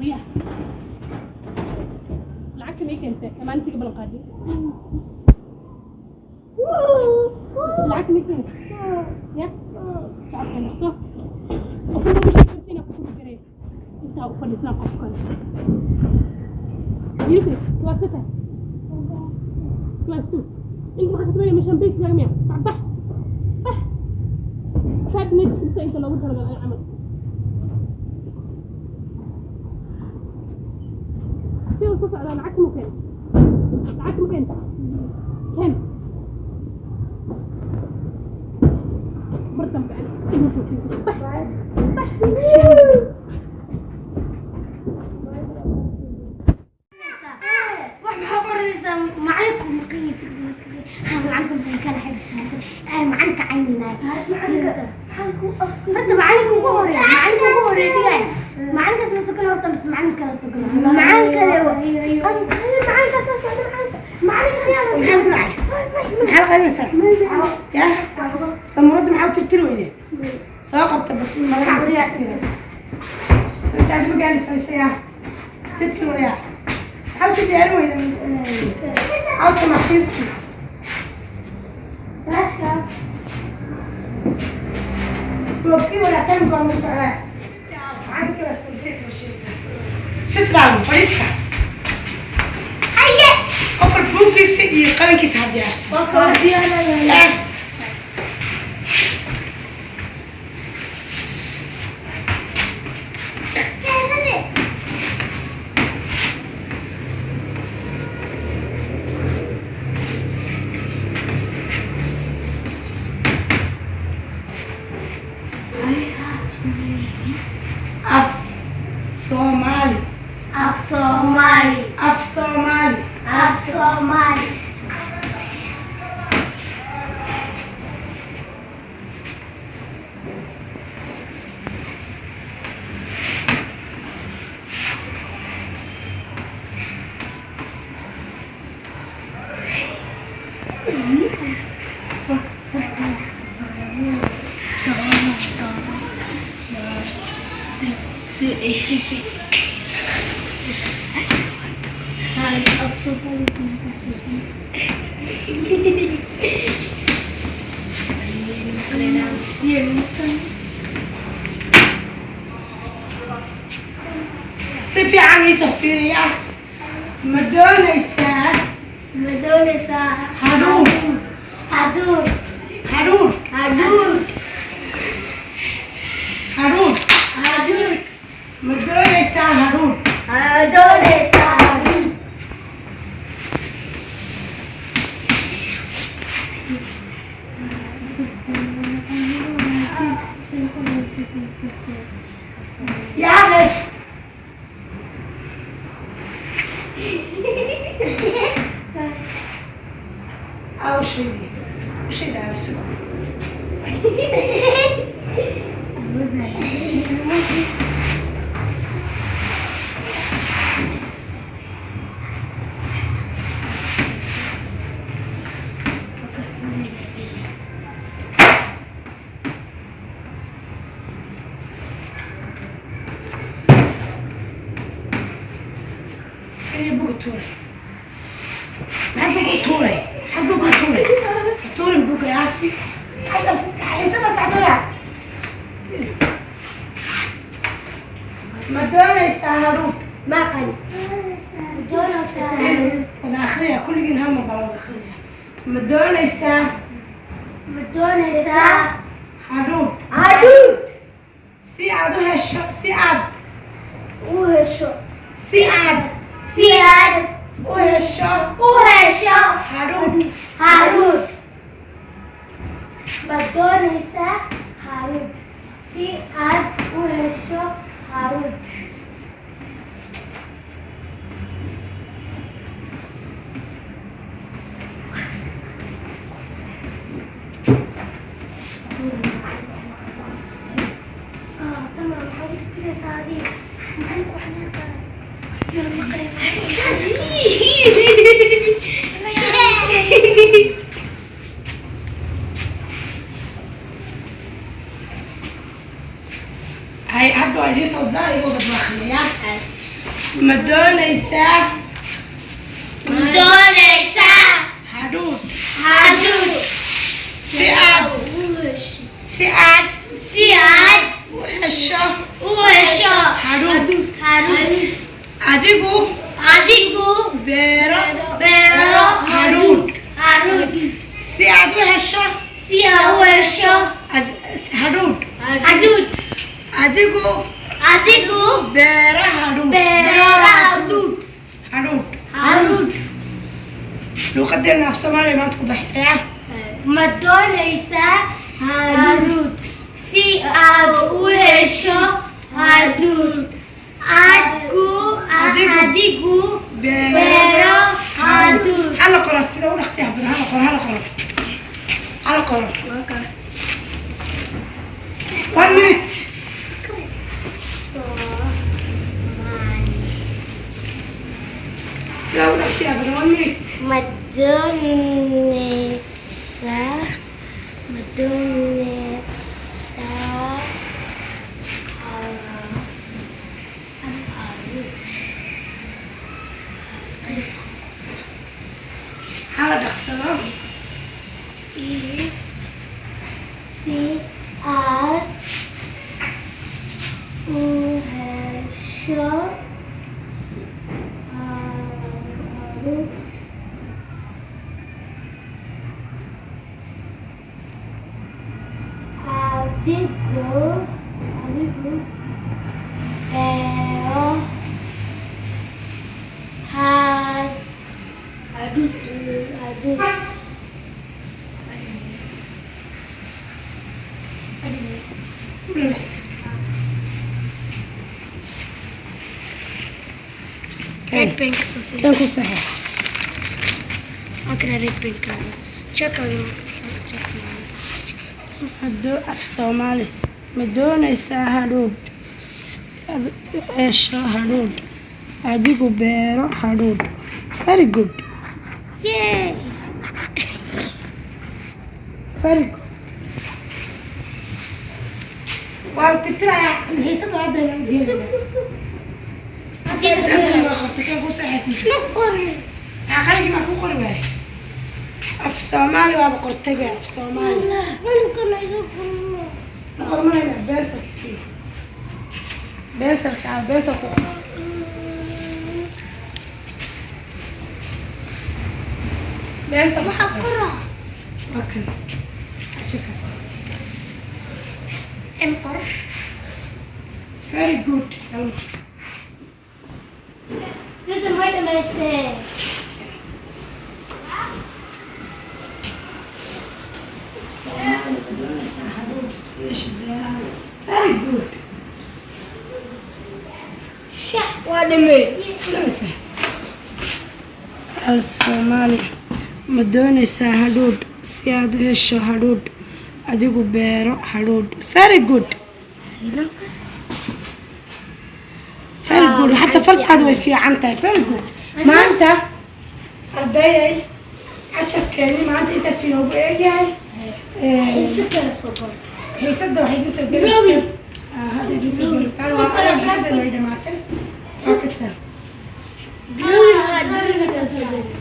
Riyaha lacagta may keentay amaantiga ballan qaadi. Lacagta may keentay ya socodka noqso qofna ma sheegin inaa ku jiray intaa u fadhiisnaa qof kale. Yusuf, class ka tahay, class 2. Inta maxaa ka sameynaya meeshan? Base laga miya? Soc, bax bax. 5 minutes inta inta loogu talagalay camal. Sida soo socdaa. Lacagta ma keen? Lacagta ma keenta? Keen. Mar dambe ani ima soo siin. Bax bax. Wax maxaa qoranaysaa? Macalinka maqaysa, macalinka maxay kala xiriirsan? Macalinka cayninaay horta, macalinka ugu horeeya, macalinka ugu horeeya dhigay. Macalinkaas ma soo gala horta mise macalin kale soo gala? Macalin kale, macalinkaas soo socda, macalinka, macalinka. Maxaa qarinaysaa ya samuuradda? Maxaa u tirtiri weyde? Soo qabta bas marada tirtira. Intaad magaali fadhiisaya tirtir waya. Maxaa usii diyaarin weyde cawta mashiirki? Isboogsi wanaagsan baa mu socdaa. Macalinka baa fadhiisay mashiirka. Sit down, fadhiista. Qof walba buuggiisa iyo qalinkiisa ha diyaarsan. Eh. Af Soomaali. Af Soomaali. Af Soomaali. Af Soomaali. Si fiican ii soo fiiriya. Ma doonaysaa? Ma doonaysaa? Hadhuudh. Hadhuudh. Hadhuudh. Hadhuudh. Hadhuudh. Hadhuudh. Ma doonaysaa hadhuudh? Ma doonaysaa hadhuudh? Yaa res. Aw sheegi u sheeg aasu. Kaliya buga tuuray. Maxaa buga tuuray? Maxaa buga tuuray? Tuurin buga yaa 10 xiisada sacdura. Ma doonaysaa hadhuudh? Maqan. Ma doonaysaa hadhuudh? Wada akhriya kulligiin, hal mar baa la wada akhriya. Ma doonaysaa? Ma doonaysaa? Hadhuudh. Hadhuudh. Si aad u hesho, si aad u hesho. Si aad Si aad u hesho u hesho hadhuudh. Hadhuudh. Ma doonaysaa hadhuudh? Si aad u hesho hadhuudh. Salma, maxaa u tirtiraysaa adiga? Macalinku waxaa laga qaaday. Yar maqlay macalin. Hay, hadda waa idiin soo daa, iga wada akriyayaa. Ma doonaysaa Doonaysaa hadhuudh hadhuudh si aad si aad si aad u hesho u hesho hadhuudh hadhuudh. Adigu Adigu beero beero hadhuudh hadhuudh si aad u hesho si aad u hesho hadhuudh. Hadhuudh. Adigu Adigu beero hadhuudh. Beero hadhuudh. Hadhuudh. Hadhuudh. Luuqadeena af Soomaaliya maanta ku baxsaya. Ma doonaysaa hadhuudh si aad u hesho hadhuudh adku Adigu. Adigu beero beero hadhuudh. Hala qoro sida u dhaqsiyaha badan, hala qoro, hala qoro, hala qoro. One minute. Soomaali. Sida u dhaqsiyaha badan, one minute. Ma doonaysaa, ma doonaysaa hadhuudh? Hala dhaqsado. Is si aad u hesho hadhuudh. Adigu beero hadhuudh hadhuudh. Bas. Red pen ka soo Tan ku saxiix. Waa red pen ka check. Hadduu af Soomaali, ma doonaysaa hadhuudh si aad u hesho hadhuudh? Adigu beero hadhuudh. Very good. Yay! Very good. Waan tirtirayaa xiisada hadda inaan geeyo. Samson waa qortay kan ku saxaysan. Maxaa qaligii maa ku qori waayay? Af Soomaali waaba qortay be af Soomaali. Ma qormanayna beesalka sii. Beesalka ah, beesal ku qor. Beesal ku qor. Waa kan. Cashirkaas. M qor. Very good, Salma. Dadka way dhamaysteen. Soomaali, ma doonaysaa hadhuudh si hesho beeraha? Very good. Waa dhamey. Doonaysaa? Al Soomaali, ma doonaysaa hadhuudh si aad u hesho hadhuudh? Adigu beero hadhuudh. Very good. Very good. Xataa fartaadu way fiican tahay. Very good. Maanta ardayay, casharkeeni maanta intaas inoogu eegyahay. Xiise kale soo galo. Xiisadda waxay idin soo geli hadda idin soo geli taan waa xiisadda way dhamaatay, waa kasta. Drawing, drawing soo galo.